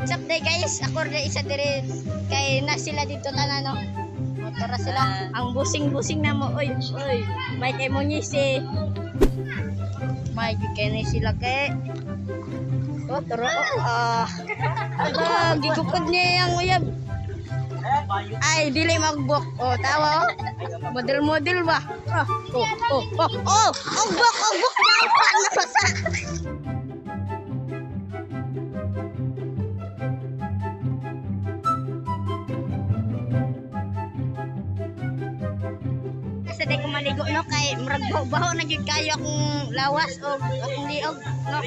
What's up day, guys? Ako rin isa dire kay na sila dito tanan, no. Motor na sila. Ang busing-busing na mo. Oy, oy. May kay mo ni si may kay sila kay. Oh, turo. Oh, ah. Ala, gigupod niya yung uyab. Ay, dili magbok. Oh, tawa oh. Model-model ba? Oh, oh, oh, oh, oh, ogbok, ogbok. Nabasa. Sa day ko maligo, no, kay murag baho na gyud kayo akong lawas o akong liog, no.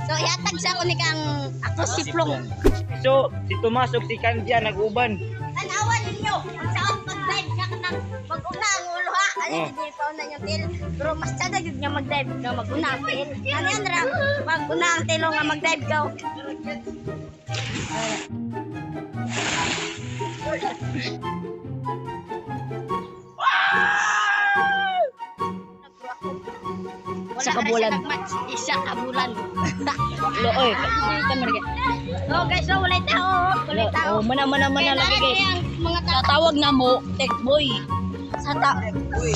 So ihatag sa ako ni kang ako si Plong. So, si Tomas ug si Kandia nag-uban. Tanawa ninyo ang saot pag-dive nga kanang mag-una ang ulo, ha. Ano, hindi pa una yung tail. Pero mas tsada gyud nga mag-dive nga mag-una ang tail. Ano yan ra? Pag-una ang tail nga mag-dive ka. Wala Isa ka bulan. Isa ka bulan. Lo, oy. Oh guys, oh, walay tao. Oh. Walay tao. Oh, mana mana mana Kaya lagi, naray guys. kaya ang mga tao. Tatawag na mo, tech boy.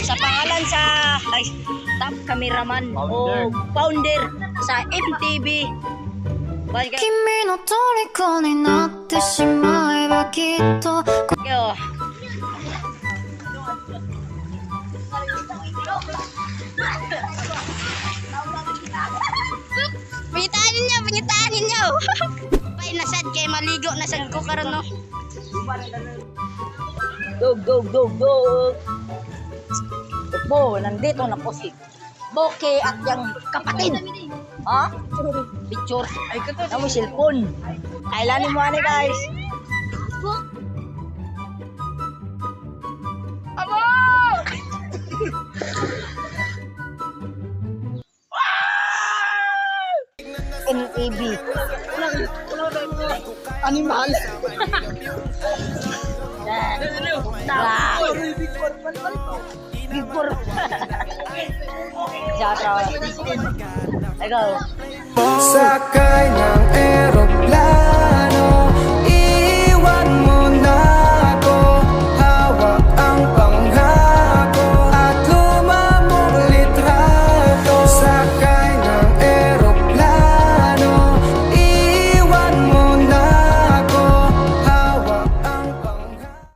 Sa pangalan sa ay, top cameraman Founder. o founder sa MTV. Bye, 君の虜になってしまえばきっと kayo. Pingitaan ninyo, pingitaan ninyo. Pay nasad kay maligo nasad ko karon, no. Go, go, go, go. Ito po, nandito na po si Boke at yung kapatid. Ha? Picture. Ay, kato. Mo cellphone. Kailanin mo ani, guys. Abo! MTV. Animal. Big four. Shout out. Ikaw. Sakay ng eroplano.